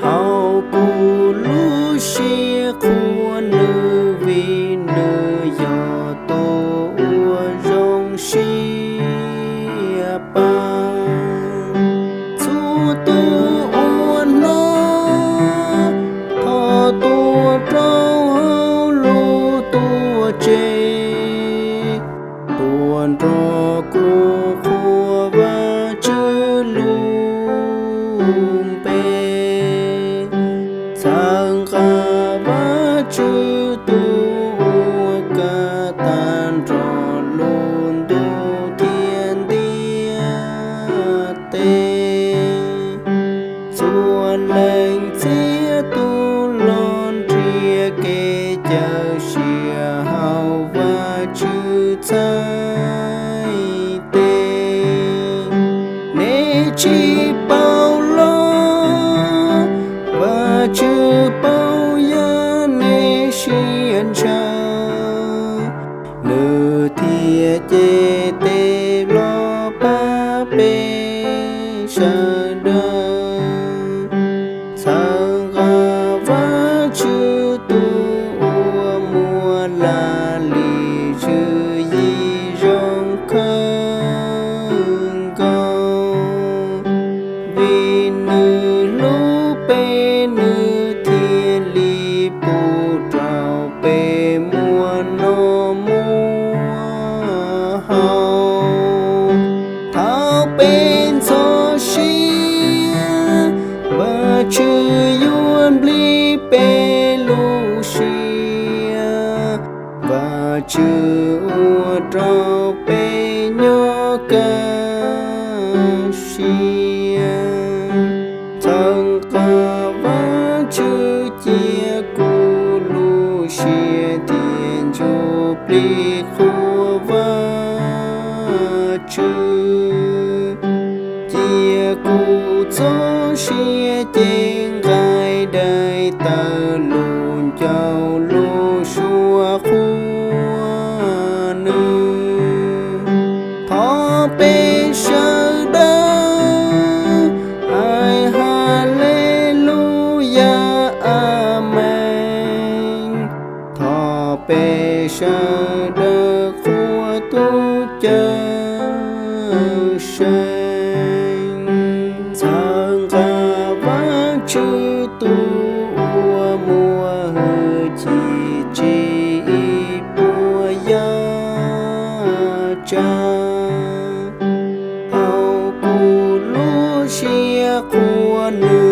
Hauv kuv lub siab qhuas nws, vim nws yog tus uas zoo siab pab. Txhua tus uas hnov, thov tuaj rau hauv lub tuam tsev, tuaj nrog kuv qhuas Vajtswv lub npe. Txhawb nqa Vajtswv tus uas kav tag nrho lub ntuj thiab ntiaj teb. Txhua leej txiav tus los nrhiav kev cawm siab hauv Vajtswv txhais tes. Nej tsis paub los? Vajtswv paub yam nej siab ntshaw, nws thiaj cev tes los pab peb sawv daws. Txhawb nqa Vajtswv tus uas muaj laj lim tswv yim zoo kawg nkaus, vim nws hlub peb nws thiaj li pub rau peb muaj noj muaj haus. Thaum peb ntxhov siab, Vajtswv yuav nplij peb lub siab. Vajtswv ua rau peb nyob kaj siab. Txhawb nqa Vajtswv, cia kuv lub siab thiaj ntsuj plig qhuas Vajtswv. Cia kuv txoj sia cev nqaij daim tawv lug ncauj lug suab qhuas nws. Thov peb sawv daws hais Haleluyas, Amees. Thov peb sawv daws qhuas tus Cawmseej. Txhawb nqa Vajtswv tus uas muaj hwj chim tsim ib puas yam tsav. Hauv kuv lub siab qhuas nws,